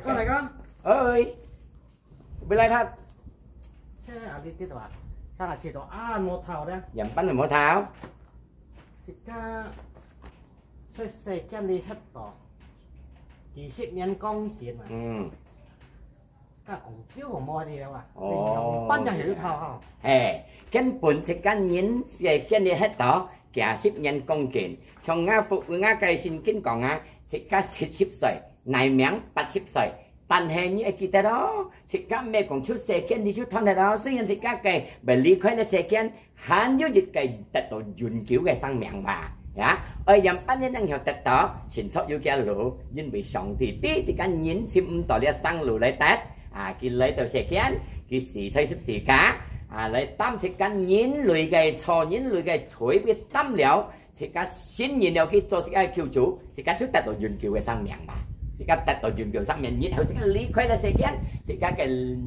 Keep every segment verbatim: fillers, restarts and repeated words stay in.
講來講。哎，未來他。切啊，你知道啊？上下切到啊，無頭咧。原本就無頭。自家出世間你黑到幾十年光景啊。嗯。該講究無了啊。哦。半日有頭吼。嘿，根本自家人世間你黑到幾十年光景，像𠊎父𠊎个聖經講啊，自家七十歲，耐命八十歲， 但係你愛記得哦，自家毋係講出世間你就斷忒哦，雖然自家个會離開了世間，還有一个得到永久个生命吧，呀，愛仰般人能夠得到，清楚有个路，因為上帝知自家人尋毋到了生路來得，啊，佢來到世間，佢死在十字架，啊，來擔自家人類个錯，人類个罪，佢擔了， 自家信任了佢做自家个救主，自家就得到永久个生命嘛。自家得到永久生命，然後自家離開了世間，自家个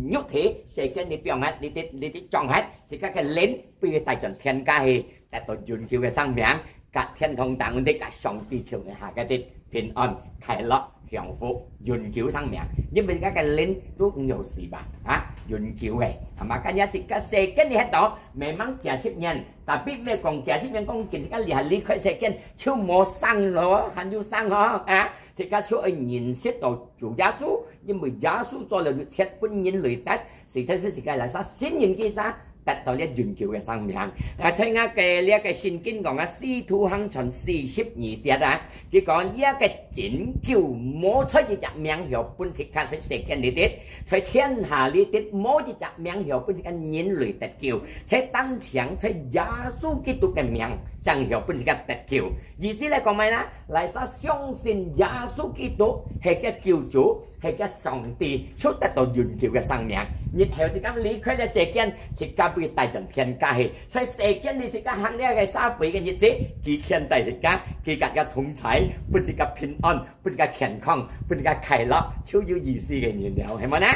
肉體，世間你放忒，你的，你的撞忒，自家个靈被佢帶轉天家去，得到永久个生命，甲天堂當中的甲上帝共下个的平安、快樂、 幸福、永久生命，因為自家个靈都毋會死吧，啊，永久个。啊嘛，今日自家世間你歇到，memang幾十年，tapi毋係講幾十年講，自家離，離開世間就無生咯，還有生哦，啊，自家就愛認識到主耶穌，因為耶穌做了一切分人類得，實在係自家來啥信任佢啥， 得到了永久个生命。啊，在𠊎个這个聖經講啊，使徒行傳四十二節啊，佢講這个拯救無在一隻名曉分自家在世間裡底，在天下裡底無一隻名曉分自家人類得救，在單淨在耶穌基督个名正曉分自家得救。意思來講麼个呢？來啥相信耶穌基督係个救主， 係个上帝就得到永久个生命。日後自家離開了世間，自家被帶轉天家去。在世間裡自家行這个社會个日子，佢牽帶自家，佢甲自家同在，分自家平安，分自家健康，分自家快樂，就有意思个人了，係無呢？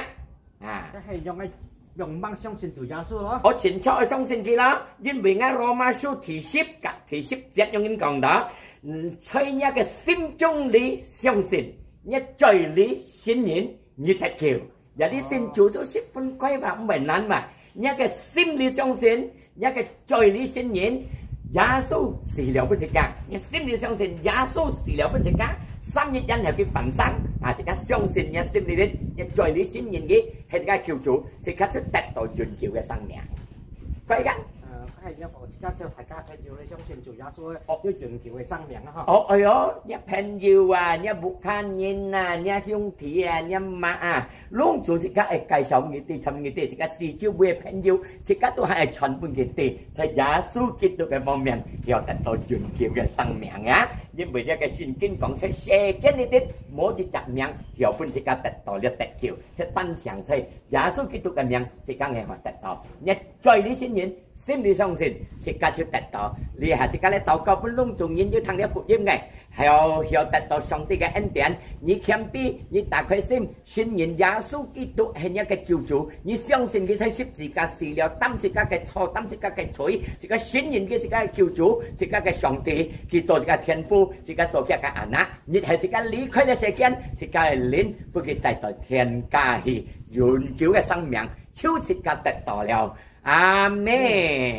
啊。該係用个，用望相信主耶穌咯。哦，清楚愛相信佢啦，因為𠊎羅馬書第十甲第十節用恁講到，嗯，在若个心中裡相信， 若嘴裡承認，你得救。也你信主就十分快嘛，毋會難嘛。若个心裡相信，若个嘴裡承認，耶穌死了分自家。若心裡相信，耶穌死了分自家，三日然後佢翻生。啊，自家相信，若心裡認，若嘴裡承認佢係自家救主，自家就得到永久个生命。快个。呃，哎，若講自家做大家朋友咧，相信主耶穌哦。有永久个生命啊，吼。哦，哎喲，若朋友啊，若屋下人啊，若兄弟啊，若媽啊，攏總自家愛介紹你知，傳你知，自家四周圍个朋友，自家都還愛傳分佢知，在耶穌基督个方面，要得到永久个生命啊！因為這个聖經講，在世間裡底，無一隻名，要分自家得到了得救，係單淨在耶穌基督个名，自家能夠得到。若嘴裡承認， 心裡相信，自家就得到。這下自家來禱告，分攏總人有聽了福音个，曉，曉得到上帝个恩典。你謙卑，你打開心，承認耶穌基督係你个救主，你相信佢在十字架死了，擔自家个錯，擔自家个罪，自家承認佢自家个救主，自家个上帝，佢做自家天父，自家做佢个阿孻。日後自家離開了世間，自家个靈，分佢載到天家去，永久个生命，就自家得到了。 阿們。